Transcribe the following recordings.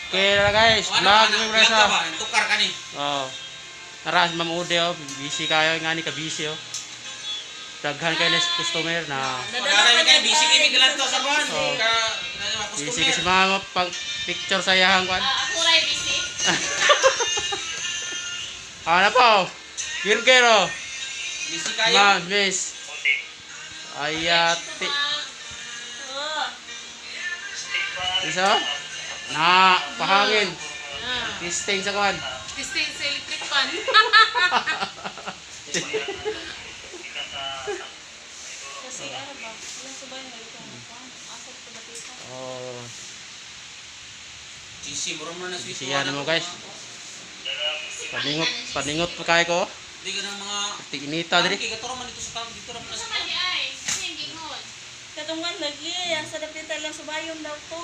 Okay na, guys, Ano, vlog ano, mi vlog ka sa. ba? Tukar ka ni. Oh. Tara, si Ma'am Ude oh, busy kayo nga ni ka busy oh. Daghan kayo na customer na. Wala kay busy kay mi to sa kuan. Oo. Ka na mga Busy customer. kasi mama pang picture sa iyang kuan. Ah, ako ray busy. Ano po? Girger oh. Busy kayo. Ma'am, miss. Ayati. Oh. Isa? Na, pahangin. Ah. Testing sa kuan. Testing sa electric fan. Kasi ano ba? Ilang subay na ito ang fan? Asa ito ba dito? Oh, GC mo na sweet. Busy yan mo, guys. Paningot, paningot pa kayo ko. Di ka ng mga Tiinita diri. Kay katuro man dito sa tao dito ra man Asa sa man di ay? Kasi yung gingon. Katungan lagi, asa dapitan lang subayon daw to.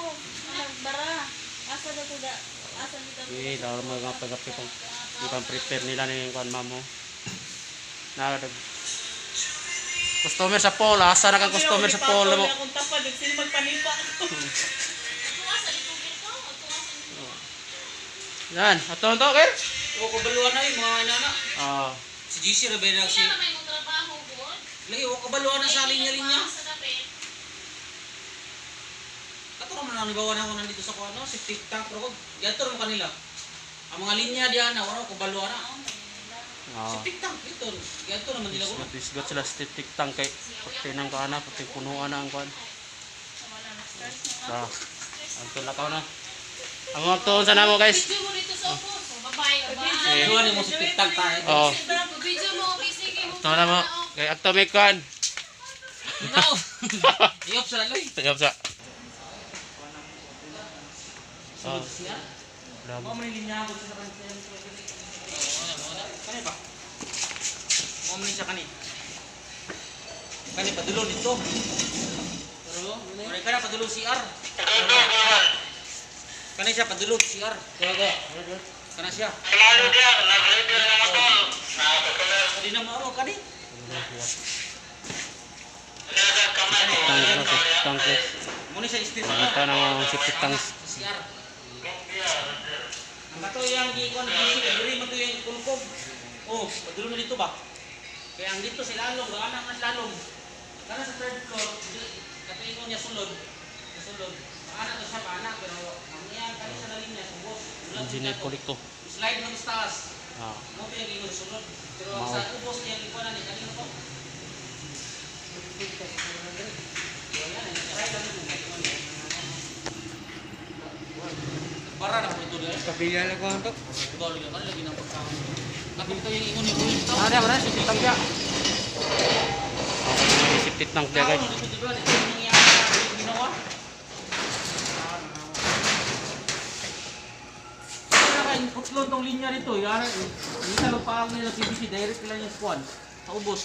Nagbara. Asa daw to da? Asa dito? Eh, daw mga pagkapi pang ipang prepare nila ni kuan mamo. Na nag customer sa Paul, asa na kang customer sa Paul mo. Akong tapad, sino magpanipa ako. Tuwa sa dito dito. Tuwa sa dito. Yan, ato to, okay? O kabaluan na yung mga inana. Ah, Si GC ra ba na si Kaya naman yung trabaho god. Lagi o kabaluan na sa linya-linya. Sa dapit. Katuro man ang nibawan ako nandito sa kuan no, si TikTok pero gato mo kanila. Ang mga linya diyan na wala ko kabaluan na. ah. Si TikTok dito, gato naman nila ko. Isgot, isgot sila sa tik tank kay puti ng kuan na, puti punuan na ang kuan. Ah. Ang tulakaw na. Ang mga tuon sa namo, guys. Video mo dito sa opos. Bye bye. Eh. Duwan mo si TikTok tayo. Oh, Video mo busy kay mo. ito na mo. Kay agto may kuan. No. Iop sa laloy. Tagap sa. Oh, Siya. vlog. Mo man linya ako sa kanila. Kani ba? Mo man siya kani. Kani padulo dito. Pero ore kana padulo CR. Kani siya padulo CR. Kana siya. Di na maaro kani. Tank na, septic tank, guys. Mo ni siya istir Makita na mga septic tanks. CR. Ang kato yang giikon busy kay diri man to yung kulkob. Oh, padulo na dito ba? Kaya ang dito sa lalong, gaana nga sa lalong. Kana sa third floor, kato ingon niya sulod. Sa sulod. Paana to siya paana pero ang iyang kani sa lalim niya subos. Engineer Kuliko. Slide mo sa taas. Ah. Mo to yung ingon sulod. Pero ang Mao. sa ubos niya gikuan ni kanino ko. Para na po ito dahil. Kapila lang ko to. Diba, lagi ka, lagi ng pagkaon. Kapag ito yung ingon ni Will to. Ah, wala, septic tank ya. Okay, may septic tank dia, guys. Dito, diba, ito yung nangyari sa ginawa. Kaya kayo, putlon tong linya dito. Yara, hindi sa lupaang nila PVC, direct lang yung squad. Sa ubos.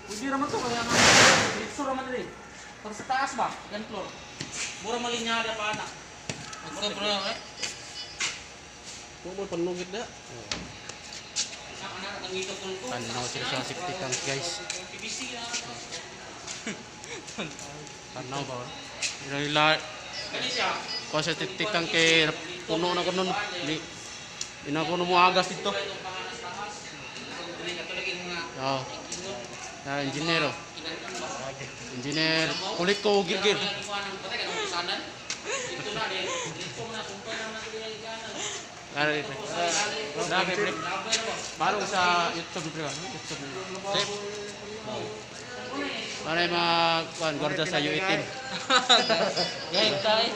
Pwede raman to, kaya nga, dito raman nila eh. Pag sa taas ba, second floor. Mura malinya na pa na. Magka eh. Mo panugit na. Isang anak ang ito ko. Tanaw sila sa septic tank, guys. PVC na. Tanaw ba? Ila ila Kani siya. ko sa septic tank kay puno na ko nun. Di ina ko mo agas dito. Oh. Ah, engineer oh. Engineer Kuliko Girgir. Ano dito? Sabi pre. Parang sa YouTube pre ba? YouTube. Sip. Para yung mga kuan gwardiya sa U18. Gayet tayo.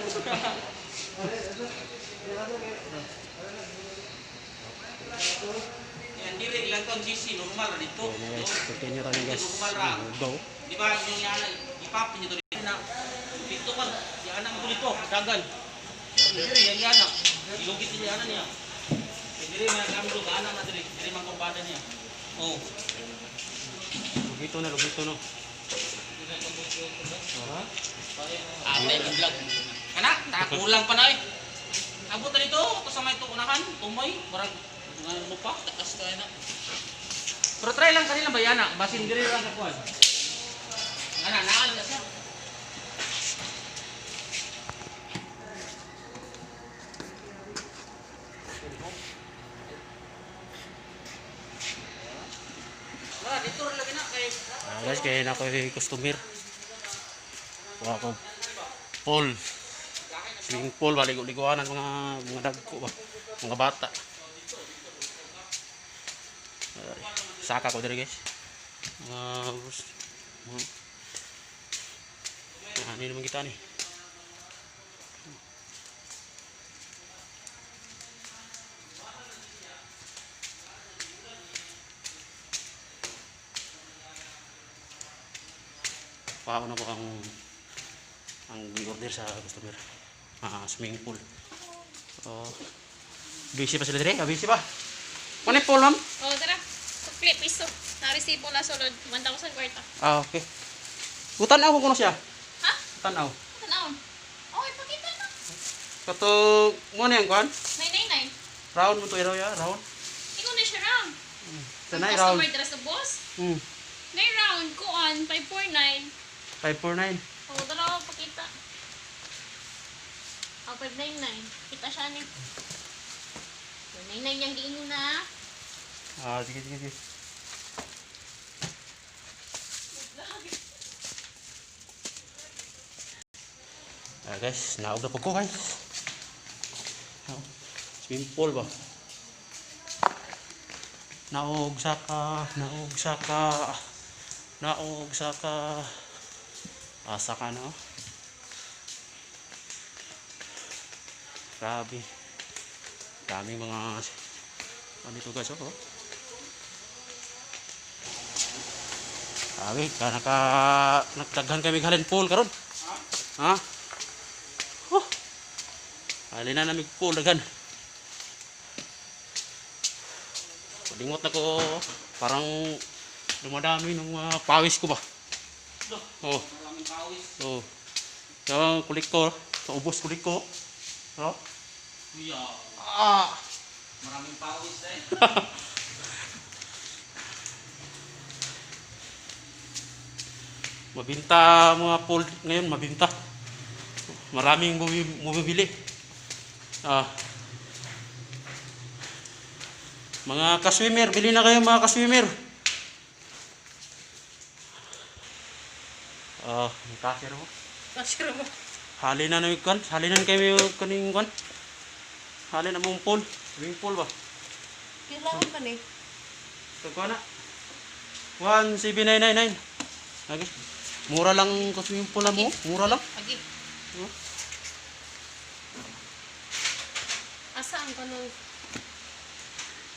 Yan dire lang tong GC normal ra dito. Okay, guys, continue tayo, guys. Go. Di ba yung yana ipap niyo to dito na dito kan yana mo dito dagan. Dire yan yana. Ilugit niya yana niya. Kay dire man kami do ana na dire. Dire man kumbada niya. Oh. Lugito na, lugito no. Ate yung vlog. Kana, takulang pa na eh. Abot na dito, ito sa may unahan, tumoy, murag nga lupa, taas tayo na. Pero try lang kanila bayana, basin diri lang sa kuan. Ana, naa lang na siya. Guys, kaya na ako yung customer. Kuha ko pool. Swimming pool, baligo-liguan ang mga dagko ba, mga bata. Ay, saka ko diri, guys. Mga mga ano naman kita ni. Paano ko ang order sa customer. Ah, swimming pool. Oh. Busy pa sila dire? Ah, busy pa. Ano yung pool, ma'am? Oh, tara. Sukli, piso. Naresibo na sulod. 1,000 kwarta. Ah, okay. Utanaw ko kuno siya. Ha? Tanaw. Tanawon. Oh, ipakita na. Kato mo na yung kuan? 999. Round mo to iraw ya, round. Ikaw na siya round. Tanay round. Customer dira sa boss. Nay round kuan 549. 549. Oh, tara pakita. Oh, 599. Kita siya ni. 999 yung giingon na. Ah, sige sige sige. Ah, guys, naog na po ko, guys. Oh, swimming pool ba? Naog saka, naog saka, naog saka. Asa ka na, oh. Grabe. Daming mga ano ito, guys, oh. Grabe, ka naka nagdaghan kami halin pool karon. Ha? Huh. Halin na nami pool daghan. Palingot na ko, parang dumadami ng mga pawis ko ba. Oh. Maraming pawis. Oh. Yung kulik ko, sa ubos kulik ko. Oh. Kuya, Ah. maraming pawis eh. Mabinta mga pool ngayon, mabinta. Maraming bumibili. Ah. Mga kaswimmer, bili na kayo mga kaswimmer. Ah, may cashier mo. Cashier mo. Hali na namin kan, hali na kayo kaning kan. Hali na mong pool, swimming pool ba? Kailangan pa ni. Tagko na. 17999. Okay. Mura lang ka swimming pool na mo. Mura lang. Agi. Oh. Asa ang kanang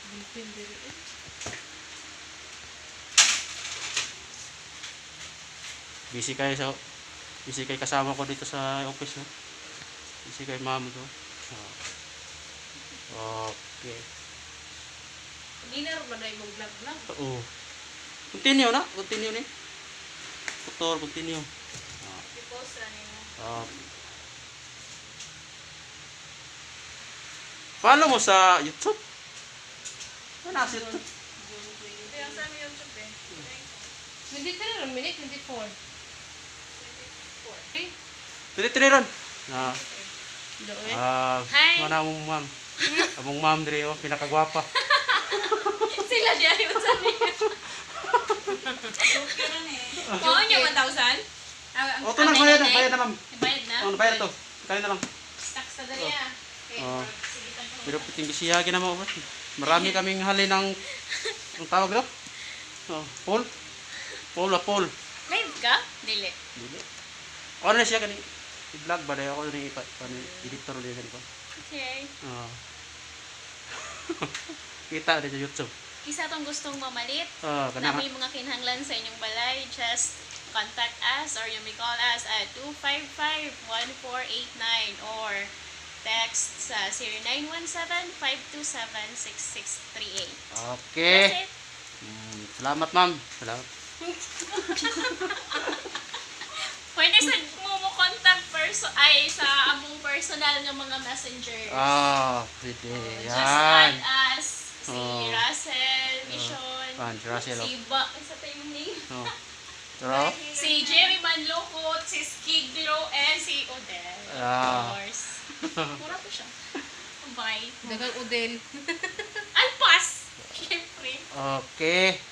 Bipin diri eh. Busy kayo sa busy kay kasama ko dito sa office, no. Busy kay ma'am to. Ah. Okay. Dinner ba na imong vlog vlog? Oo. Continue na, continue ni. Tutor, continue. I-post ra nimo. Ah. Follow mo sa YouTube. Ano nasa YouTube? Kaya sa amin YouTube eh. 23 ra minute 24. 24. 23 ron. Ah. Doon. Ah, Hi. mana mong ma'am. Among ma'am dire oh, pinakagwapa. Sila di ay unsa niya. Okay rin eh. Mao niya 1,000? Ah, O, ito na, bayad na, bayad na ma'am. Bayad na. Oh, bayad to. Kayo na lang. Stuck sa dali ah. Okay. Oh. Sige tan ko. Pero piting bisiya gina mo. Marami kaming hali ng ang tawag dito. Oh, Paul. Paul, ah, Paul. Live ka? Dili. Dili. Ano na siya kani? I-vlog ba dayo ako ni ipa ni editor ulit ko. Okay. Oh. Kita din sa YouTube. Kisa tong gustong mamalit, Oh, na kana. may mga kinahanglan sa inyong balay, just contact us or you may call us at 255-1489 or text sa 0917-527-6638. Okay. That's it. Salamat ma'am. Salamat. Pwede sa mo contact person ay sa among personal nga mga messengers. Ah, pwede. Just add Yan. us si Oh. Russell, Mission, Pan, si Russell. si Ba, sa tayo name? Oh. Pero, Si Jerry Manlocot, si Skiglo, and si Odell. Ah. Of course. Mura to siya. Bye. Dagang Udel. Alpas! Siyempre. okay.